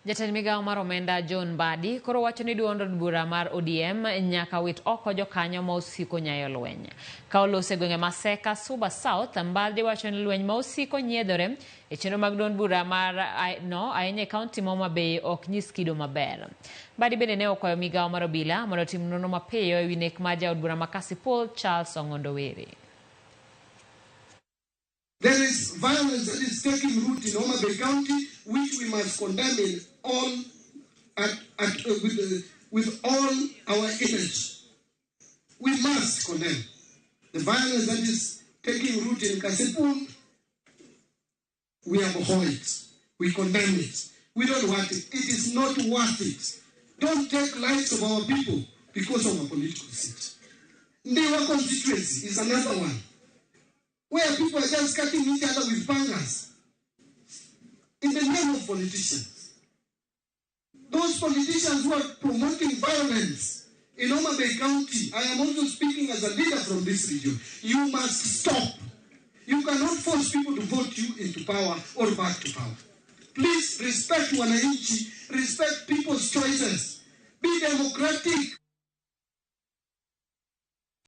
Jatend migawo mar omenda John Mbadi koro wacho ni duond od bura mar ODM nyaka wit oko jokanyo ma osiko nyayo lweny. Ka oloso e gwenge ma Seka, Suba South, Mbadi wacho ni lweny ma osiko nyiedhore e chenro mag duond bura mar no ahinya e kaunti ma Homa Bay ok nyis kido maber. Mbadi bende ne okwayo migawo mar obila mondo otim nonro mapiyo e wi nek mar jaod bura ma Kasipul Charles Ong'ondo Were. There is violence that is taking root in Homa Bay County, which we must condemn in all, at, with all our energy. We must condemn the violence that is taking root in Kasipul. We abhor it. We condemn it. We don't want it. It is not worth it. Don't take lives of our people because of a political seat. Ndhiwa constituency is another one where people are just cutting each other with pangas in the name of politicians. Those politicians who are promoting violence in Homa Bay County, I am also speaking as a leader from this region. You must stop. You cannot force people to vote you into power or back to power. Please respect wananchi, respect people's choices. Be democratic.